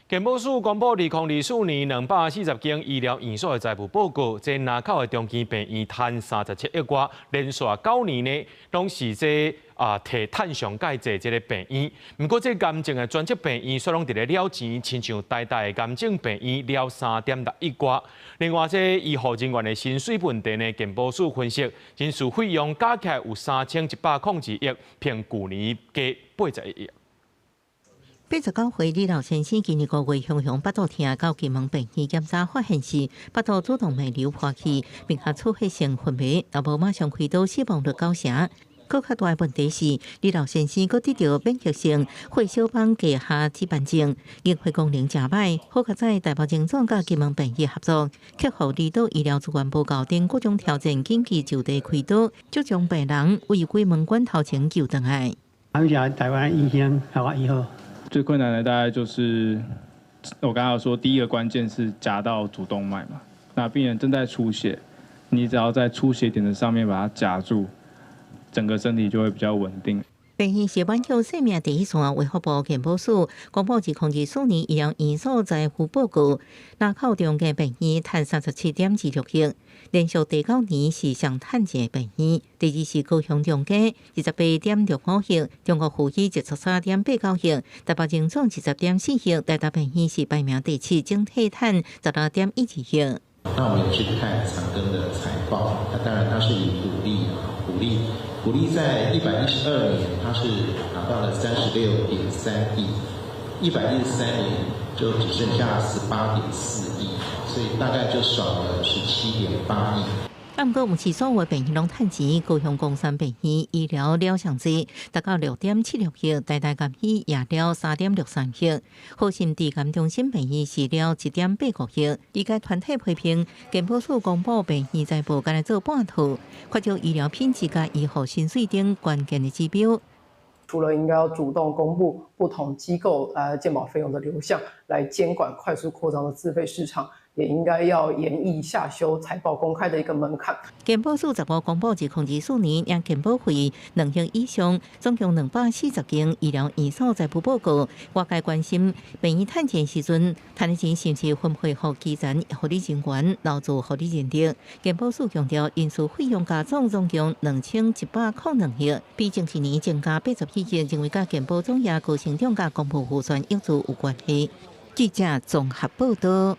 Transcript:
健保署公布2024年240間醫療院所的財務報告，這林口的長庚病院趁37億外，連續9年呢，攏是這啊提趁上蓋濟這个病院。毋過這癌症的專責病院煞攏佇咧了錢，親像台大的癌症病院了3.6億外。另外，這醫護人員的薪水問題呢，健保署分析，人事費用加起來有3102億，比舊年加81億。 89歲李老先生今年5月雄雄腹肚疼，到金門病院檢查發現是腹肚主動脈瘤破去，並且出血性昏迷，若無馬上開刀，死亡率9成。閣較大的問題是，李老先生閣得著免疫性血小板低下紫斑症，凝血功能誠歹。好佳哉台北榮總佮金門病院合作，克服離島醫療資源無夠等各種挑戰，緊急就地開刀，才將病人為鬼門關頭前救轉來。感謝台灣醫生予我醫好。最困難的大概就是我剛剛說，第一個關鍵是夾到主動脈嘛。那病人正在出血，你只要在出血點的上面把它夾住，整個身體就會比較穩定。病院是挽救生命第一線，衛福部健保署公布2024年醫療院所財務報告，林口長庚病院趁37.26億，連續第九年是上趁錢的病院。第二是高雄長庚28.65億，中國附醫23.89億，台北榮總20.4億，台大病院是排名第七，整體趁16.12億。那我們也去看長庚的財報，那當然它是以股利啊，股利。股利在112年，它是拿到了36.3億，113年就只剩下18.4億，所以大概就少了17.8億。毋過，毋是所有病院攏趁錢，高雄岡山病院醫療了上濟，達到6.76億，台大癌醫也了3.63億，好心地癌中心病院是了1.85億。醫界團體批評，健保署公布病院財報，干焦做半套，缺少醫療品質佮醫護薪水等關鍵的指標。除了應該要主動公布不同機構健保費用的流向，來監管快速擴張的自費市場，也應該要研議下修財報公開的一個門檻。健保署15公布2024年領健保費2億以上，總共240間醫療院所財務報告。外界關心病院趁錢時陣，趁的錢是毋是分配予基層護理人員、勞資護理人員？健保署強調，人事費用加總總共2102億，比前一年增加81億，認為佮健保總額高成長佮公布預算赤字有關係。記者綜合報道。